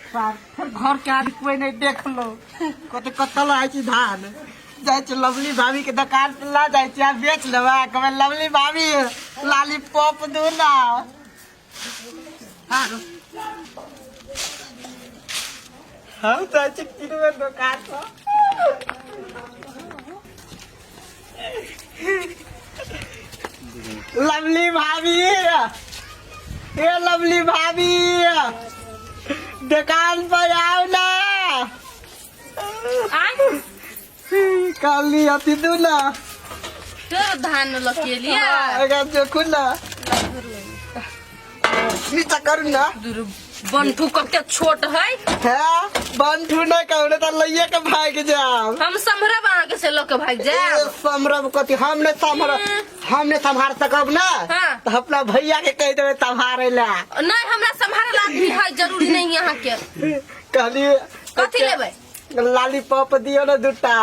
फिर घर के आदमी कोई नहीं देख लो कते कतल आइ छी धान जाइ छी लवली भाभी के दुकान पे ला जाइ छी आ बेच लेबै कहबै लवली भाभी लाली पॉप दू ना। हम जाइ छी किनबै दुकान पर। लवली भाभी, ए लवली भाभी, दुकान पर आओ ना। आय। काली अति दू ना। फेर धान लकेलिया? एकरा देखू ना, नीचा करू ना। दुरु बंठू कते छोट है। है बंठू नहीं कहू ने तो लइये के भाग जाओ। हम सम्हरब अहाँ के से लऽ के भाग ए, जायब। सम्हरब कथी? हम नहीं सम्हरब, हम नहीं सम्हार सकब ना। हाँ। तो अपना भैया के कह देबे सम्हारे ला। नहीं, हमरा सम्हारे ला आदमी है, जरूरी नहीं अहाँ के। कहली कथी लेबै? लॉलीपॉप दियो ना दूटा।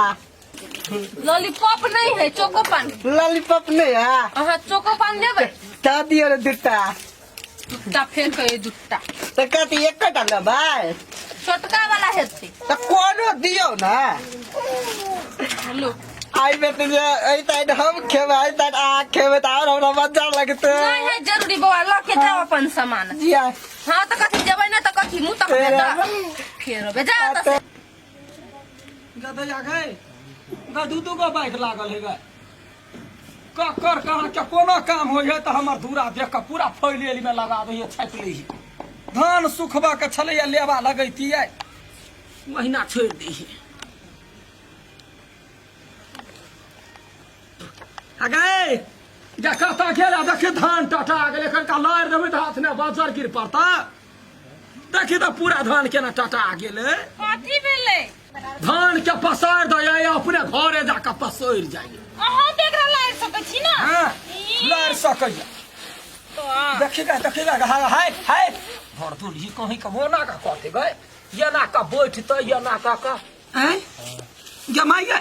लॉलीपॉप नहीं है, चोको पान। लॉलीपॉप नहीं है? अहाँ चोको पान लेबै? तो दियो ना दूटा। दूटा फेर कहे दूटा। तो कथी एकटा लेबै? छोटका वाला हेतै। तो कोनो दियो ना। हेलो। आई में तो जे एहि साइड हम खेबै, एहि साइड अहाँ खेबै तऽ आओर हमरा मजा लगतै। नहीं है जरूरी बौआ, लऽ के जाओ अपन सामान। जी हाँ। हाँ तऽ कथी जेबै ना तऽ कथी मुँह तक फेर अबै जा तऽ। गदैया गै गै, दू दू गो बाइक लागल है गै। ककर कहाँ के कोनो काम होइ है तऽ हमर धूरा देख कऽ पूरा फैलेल में लगा दै है, छापि लै है। धान सुखबा के छलैया, लेबा लगैतियै, महीना छोड़ि दै है। आ गै जे कतऽ गेल? देखी धान टटा गेल, एखन का लारि देबै तऽ हाथ मे बाजर गिर पड़ता। देखी तऽ पूरा धान केना टटा गेलै। कथी भेलै? धान के पसारि दैया, अपने घरे जाकऽ पसरि जाइए। अहाँ तऽ एकरा लारि सकै छी ना? हाँ, लारि सकैया। देखी गे, देखी गे, हाय हाय हाय, घर दुलही कहीं के मोना का कहते गए, एना का बैठते, एना का का आँय गे माय गे,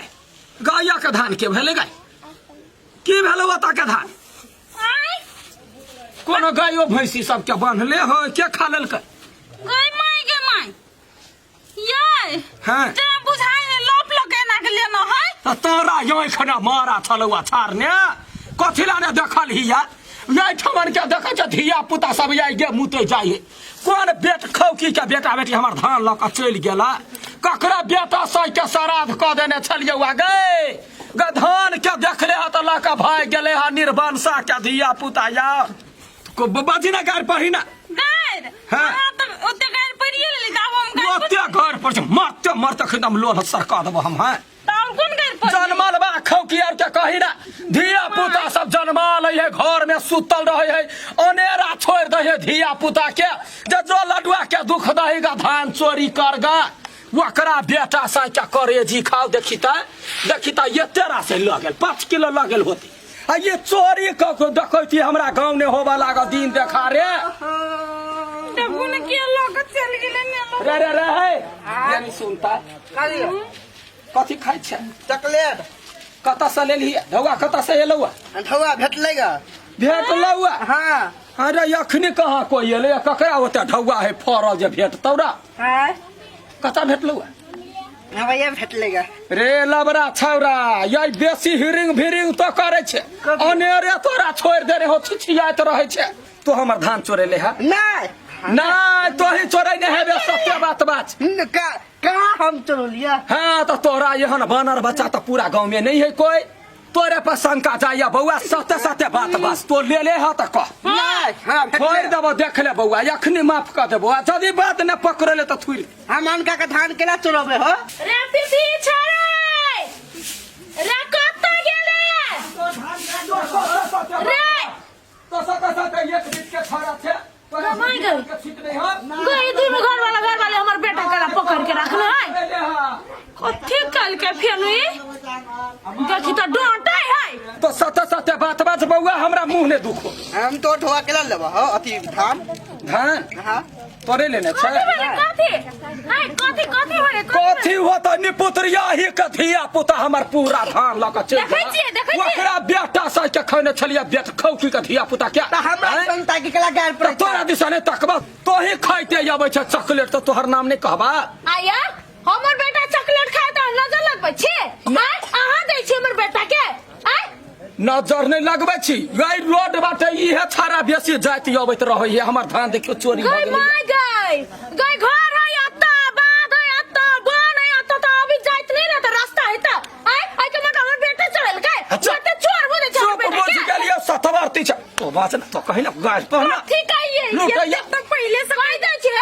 गाया के धान के भेलै गए? की भेलै ओतऽ के धान? कोनो गायो भैंसी सबके बान्हले हो के खा लेलकै? गई माय गे माय ये। हाँ। ते बुझाइ ने लोप लोक एना के लेना है। तऽ तोरा आँखि ने मारा छलौ छाड़ने, कथी ला ने देखल हिया? यही ठमन के देखै छ धिया पुता सब याई गे मुते जाइ है। कोन बेट खौकी के बेटा बेटी हमर धान लऽ कऽ चलि गेला? ककरा बेटा सह के श्राद्ध कऽ देने छलियै वा गे? गे धान के देखले ह तऽ लऽ कऽ भागि गेलै ह निर्वंशा के धिया पुता। या को बाजी ना गारि पढ़ी ना। गारि? हाँ। अहाँ तऽ ओते गारि पढ़िए लेली तऽ आब हम गारि ओते गारि पढ़ मरते मरते एकदम लोल सरका देबो हम। हैं तऽ हम कोन गारि पढ़ी? जनमल बा खौकी आर के कही ना, धिया पुता सब जनमा लै है, घर में सुतल रहे है, अनेरा छोड़ दे है धिया पुता के जे जो लडुआ के दुख दही गा, धान चोरी कर गा, ओकरा बेटा सा के करेजी खाओ। देखी त, देखी त, ये तेरा से लऽ गेल, 5 किलो लऽ गेल होती। आ ये चोरी कऽ के देखै छी हमरा गाँव ने होबऽ लागल दिन देखा रे। देखू ने के लऽ के चलि गेलै ने लऽ। रे रे रे हे, ये नहीं सुनता। कथी खाइ छै? चॉकलेट। कतऽ से लेलही ढौआ? कतऽ से एलौ? ढौआ भेटलै गा। भेटलौ? हाँ। अरे अखनी कहाँ कोई एलै? ककरा ओते ढौआ है फड़ल जे भेटतौ रा? हाँ। कतऽ भेटलौ? हाँ भैया, भेटलै गा। रे लबरा छौरा, ये बेसी हिरिंग भिरिंग तो करे छै, अनेरे तोरा छोड़ि देने हो, छिछियाइत रहै छै। तो हमर धान चोरेले है? नहीं। नहीं, तो ही चोरे नहीं हेबे, सत्य बात बात। का कहाँ हम चोरलिया? हाँ तो तोरा एहन बानर बच्चा तो पूरा गांव में नहीं है कोई, तोरे पर शंका जाइया बौआ। सत्य सत्य बात बस, तो ले ले हा तऽ कह। नहीं, हाँ भेटलै। छोड़ि देबो, देख ले बौआ, अखनी माफ कऽ देबो, आ यदि बात नहि पकड़ले तऽ थुरि। हम अनका के धान केना चोरबै हो? रे पीपी छड़ै रे, कतऽ गेलै रे? तो सत्य सत्य एक बीच के छड़ा छै। कमाइ गई। गई दुनू घर वाला, घर वाले हमर बेटा के पकड़ के रखले है। कथी कल के फेन ई देखी तऽ डांटे है। तो सत्य सत्य बात बात बौआ, हमरा मुंह ने दुखो। हम तो ढोआ केना लेबो हो अथी धान? धान? हाँ। तोरे लेने छै। कथी भेलै? कथी आइ कथी कथी भेलै? कथी होता निपुत्रिया ही के धिया पुता हमर पूरा धान लऽ कऽ चलि देखै गेल। छियै, देखै छियै। ओकरा बेटा सब के खैने छलियै बेट खौकी के धिया पुता के तऽ हमरा आँय? संता के कला गार तऽ पर तोरा दिशा नहि तकबा, तोही खाइते अबै छै चॉकलेट, तऽ तोहर नाम नहि कहबा। आया हमर बेटा चॉकलेट खाय तऽ नजर लगबै छी? आय अहाँ दै छी हमर बेटा के? आय नजर नहि लगबै छी। एहि रोड बाटे इहे छाड़ा बेसी जाइत अबैत रहै है, हमर धान देखियौ चोरी भऽ गई गेलै। My गई गई घर है अत्ता, बाध है अत्ता, बन है अत्ता, तऽ अभी जाइत नहीं रहता रास्ता है तऽ आय आय के मतलब हमर बेटा चढ़ल गए। अच्छा। बेटा चोर बोले छै हमर चुप बेटा बुझि के। गेलियै सतवर्ती छै तो बात ने तो कही ने गाछ पर ना ठीक है ये लुटैया। ये तो पहले से कहि दै छै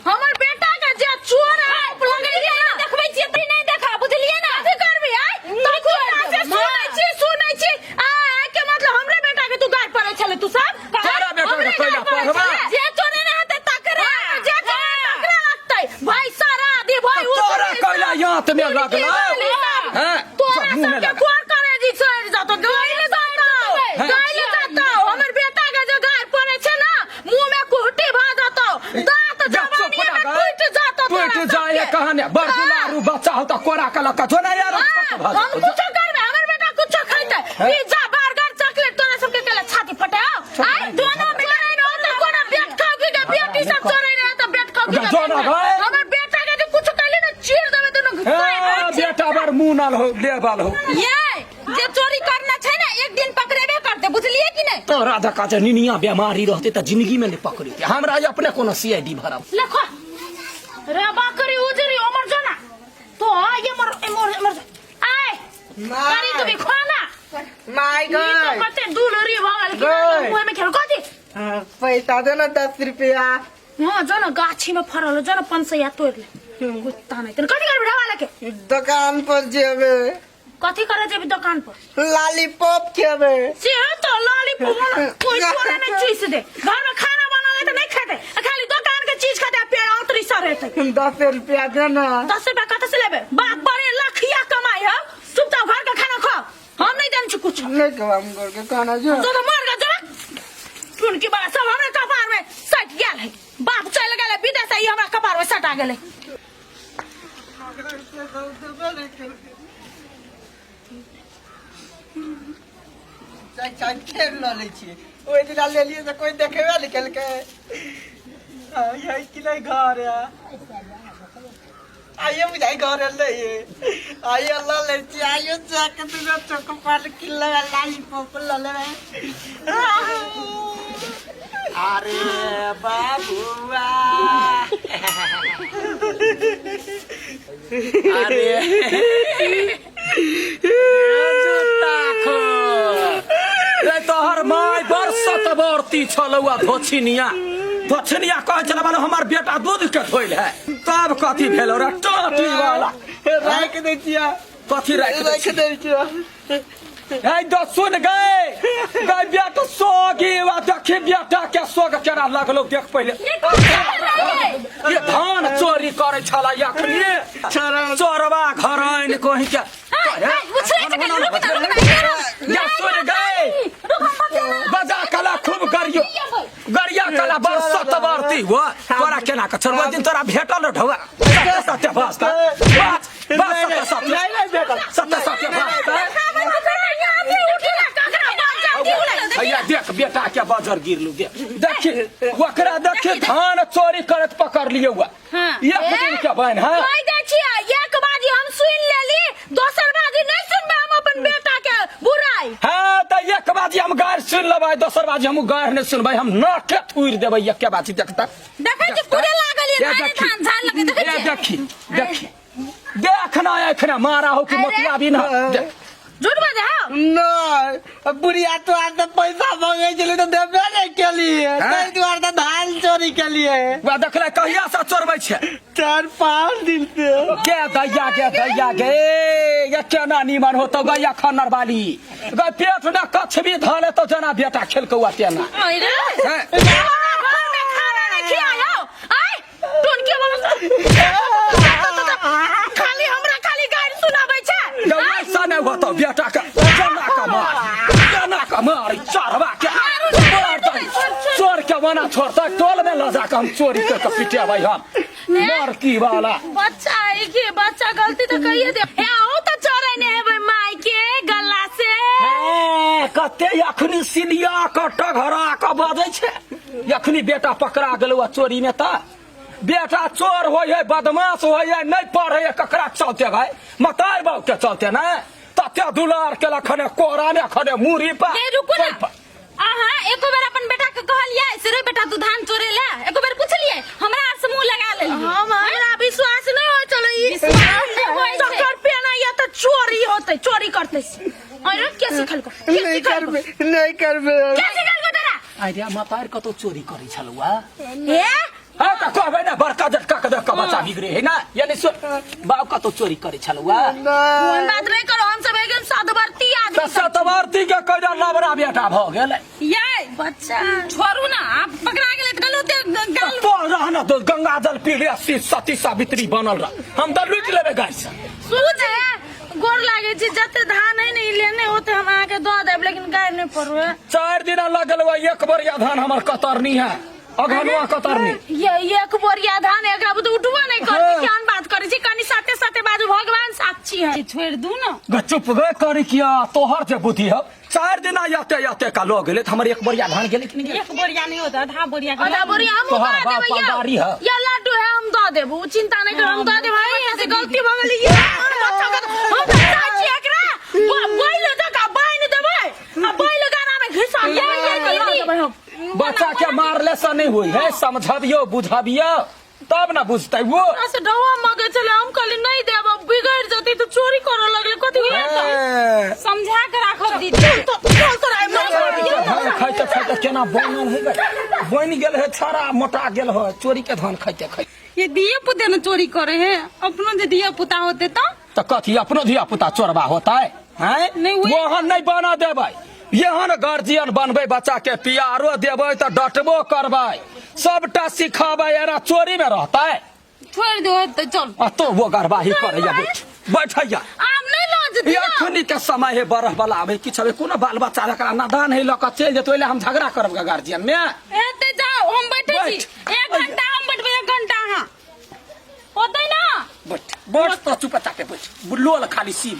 हमर बेटा के जे चोर है लगलिए ना देखबै छियै त नहीं देखा बुझलिए ना कथी करबी आय तो से सुनै छी सुनै छी आ आय के मतलब हमरे बेटा के तू गाड़ पड़ै छले तू सब तोरा बेटा के हमरे कैला गाड़ पड़ै पढ़बा? छलै। जे चोरे रहते तकरे जे चोरे तकरे लगतै भाई सारा आदि भाई तऽ तोरा कैला यात में लगलौ? हैं? तोरा सब मुँह में सबके लगा। कोर करे जी सड़ जातो गइल जातो हैं? गइल जातो हमर बेटा के जे गाड़ पड़ै छै ना मुंह में कुहटी भ जातो दांत जवानी में टूट जातो तोरा टूट जाए सबके। कहाने बड़ हाँ। दुलारू बच्चा हो त कोरा के लक जो ना यार। हाँ, हम कुछो करबे हमर बेटा कुछो खैते हैं? पिज्जा बर्गर चॉकलेट तोरा सबके केला छाती फटाओ आइ दोनों मिले न तो कोनो बेट खाओ के बेटी सब चोरे रहे तो बेट खाओ के जो ना भाई। हमर बेटा के जे कुछो कहली ना चीर देबे दोनों हे बेटा बड़ मुंह नाल हो लेबल हो। ये जे चोरी करना छै ना एक दिन पकड़ेबे करते बुझलिए कि नहीं? तोरा जकाँ जे निनिया बेमारी रहते त जिंदगी में नहीं पकड़ते हमरा। ये अपने कोनो सीआईडी भरब लेखो रे बकरी उजरी उमर जो ना तो ये मर मर मर आय करी तू भी खाना माय ई तो गई कते दुलरी भऽ गेल कि ना गई। मुँह में खेल कथी? हाँ, पैसा दे ना 10 रुपया। हाँ जो ना गाछी में फरल जो ना 500 तोड़ ले कुत्ता नहीं तन कथी करबी ढाबा लेके? दुकान पर जेबे। कथी करे जेबी दुकान पर? लॉलीपॉप खेबे। से तो लॉलीपॉप कोई तोरा नहीं चीज दे, घर में खाना बना ले तो नहीं खेते आ खाली दुकान के चीज खेते आ पेड़ औतरी सर हेतै। 10 रुपया दे ना। 10 रुपया कतऽ से लेबे? बाप बड़े लखिया कमाई है। चुपचाप घर के खाना खाओ, हम नहीं देने छी कुछ। नहीं खेबा हम घर के खाना जो। तो मर गए जरा टुनकी बड़ा सब हमरा कपार में सट गेल है। बाप चल गेलै विदेश ई हमरा कपार में सटा गेलै। चाय चाय फेर लऽ लै छियै, ओहि दिना लेलियै तऽ कोइ देखेबे नहि केलकै। यही कि नहि घर है? आइयो बुझाइ घर एलै। आइयो लऽ लै छियै, आइयो जाके दूगो चोकोपार किन लेबै, लालीपॉप लऽ लेबै। अरे बाबुआ, अरे जूता खो रे, तोहर माय बड़ सतवर्ती छलौआ। धोछिनिया धोछिनिया कहै छलै माने हमर बेटा दूध के धोइल है, तब कथी भेलो रे टाटी वाला? राखि दै छियै। कथी राखि दै? राखि दै छियै। है दो सुन गए गए बेटा सोगी वा, देखी बेटा के सोग केना लगलो, देख पहिले। ये धान चोरी करै छला अखनी चोरवा घर आनि कहीं के या सुन गए बजा कला खूब गरियो गरिया कला बड़ सतवर्ती हो। तोरा केना के छोड़बो? दिन तोरा भेटल ढौआ सत्य सत्य बास्ता बात बात सत्य सत्य। नहीं नहीं भेटल। सत्य सत्य बास्ता। भैया देख बेटा के बजर गिरलू, देख देखी ओकरा, देखी धान चोरी करत पकड़ लियो हुआ। एक दिन के बहन है। कहि दै छियै, एक बाजी हम सुनि लेली, दोसर बाजी नहीं सुनबै हम अपन बेटा के बुराई। हाँ तऽ एक बाजी हम गारि सुन लेबै, दोसर बाजी हम गारि नहीं सुनबै, हम नाके थुरि देबै एके बाजी। देखता देखै छी पूरे लागल ये ये धाने देखी। धान झान लगे देखै ये छियै। देखी देखी देखना एखना मारा हो कि मोतिया भी ना देख। झूठ बाजै हौ? नहीं, बुढ़िया तो आज तऽ पैसा मांगे छलै तऽ देबे नहि केलिए। हैं? ताहि दुआरे तऽ धान चोरी केलिए। वएह देखले कहिया से चोरबै छै? 4-5 दिन से। गे दैया गे दैया गे, ये केना नीमन होतौ गैया खन्नर वाली गै, पेट ने कछबी धले तो जना बेटा खेलकौआ तेना। अरे हैं? घर में खाना नहीं खियायो आय टोनके वाला खाली हमरा खाली गारि सुनाबै छै। गै ऐसा नहीं होतौ बेटा के, जना के मार जना के मार चढ़वा के मार दे, चोर के बना छोड़ता टोल में लऽ जाकऽ हम चोरी कऽ के पिटेबै हम लड़की वाला। बच्चा है कि बच्चा गलती तो कहिए दे। हे आओ तो चोरे ने हेबै माई के गला से। हे, कते अखनी सिलिया कऽ टघरा कऽ बजै छै। अखनी बेटा पकड़ा गेलौ आ चोरी में तऽ बेटा चोर होइ है, बदमाश होइ है, नहि पढ़ै है, ककरा चलते भाई? मतार बाबू के चलते ने। तते दुलार केलक खने कोरा ने खने मुड़ी पर। ए, रुकू ना। ओहि पर। अहाँ एको बेर अपन बेटा के कहलियै से रे बेटा तू धान चोरे ले? एको बेर पुछलियै? हमरा आर से मुंह लगा लेलियै। हमरा विश्वास नहीं हो चलो ई। विश्वास नहि होइ छै। चक्कर पे ना या तो चोरी होते, चोरी करते। अरे के सिखल को? के नहीं सिखल को? करबे, नहीं करबे। के सिखल को तोरा? आइ रे मतार कतौ चोरी करै छलुआ? हे हाँ तऽ कहबै ने, बड़का झटका के देख कऽ बच्चा बिगड़े है ना। यानी सो बाप कतौ चोरी करै छलुआ? कोन बात नहीं करो, हम सब एकदम सदवर्ती आदमी। तऽ सतवर्ती के कहिया लबड़ा बेटा भऽ गेलै। ये बच्चा छोड़ू ना, आप पकड़ा गेलै तऽ गलू ते गाल। तो रह ना, तो गंगा जल पी ले, सती सावित्री बनल रह। हम तऽ लूटि लेबै गाय से। सुन गोर लागे छी, जते धान है ने ई लेने होते हम अहाँके दऽ देब, लेकिन गाय नहीं पड़वे। 4 दिन लगल हुआ, एक बोरिया धान हमर कतरनी है, अघनुआ कतरनी। ये एक बोरिया धान एकरा बुते उठबो नहीं करती। हाँ। केहन बात करै छी? कनी साथे साथे बाजू, भगवान साक्षी है। छोड़ि दू ना। ग चुप गे करी किया, तोहर जे बुद्धि है। 4 दिन याते याते का लो गेलै त हमर एक बोरिया धान गेलै कि नहीं गेलै? एक बोरिया नहीं होता, आधा बोरिया के। आधा बोरिया हम तोहर दऽ बाप देबै यौ। पगारी है। या लड्डू है, हम दऽ देबू, उ चिंता नहीं कर, हम दऽ देब। हमरा से गलती भऽ गेलै। ये हमर बच्चा के हम तऽ चाहै छी एकरा बैल जकाँ बान्हि देबै आ बैल गाना में घिसा के ये, ये, लऽ दीदी। देबै हम। बच्चा के मारले से नहीं हुई है, समझबियो बुझबियो तब ना बुझतै वो। हमरा से डवा मगे छलै, हम कहली नहीं देब, बिगड़ जतै तऽ चोरी करऽ लगलै। कथी हुए तऽ? ए, समझा के राखब दीदी। तो चल तोरा आइ मार दियौ। धान खाइते खाइते केना बनल है गे? बनि गेल है छाड़ा, मोटा गेल है चोरी के धान खाइते खाइते। ये दिया पुते न चोरी करे है, अपनो जे दिया पुता होते तो तऽ कथी अपनो धिया पुता चोरबा होता है? हैं? नहीं, वही- ओहन नहीं बना देबै, एहन गार्जियन बनबै बच्चा के, पियारो देबै तऽ डटबो करबै, सबटा सिखाबै, एना चोरी में रहतै? छोड़ दो तो चल। आ तो वो गरबाही करैया, बैठ बैठैया। आब नहीं लऽ जेतै ना। अखनी के समय है, बरफ वाला आबै किछु आबै, कोनो बाल बच्चा जकरा नादान है लऽ कऽ चलि जेतै, ओहि लए हम झगड़ा करब गार्जियन में? एते जाओ, हम बैठे छी। बैठ। एक घंटा हम बैठबै, एक घंटा अहाँ होतै ना। बैठ बैठ, तो चुप चापे बैठ, लोल खाली सीम।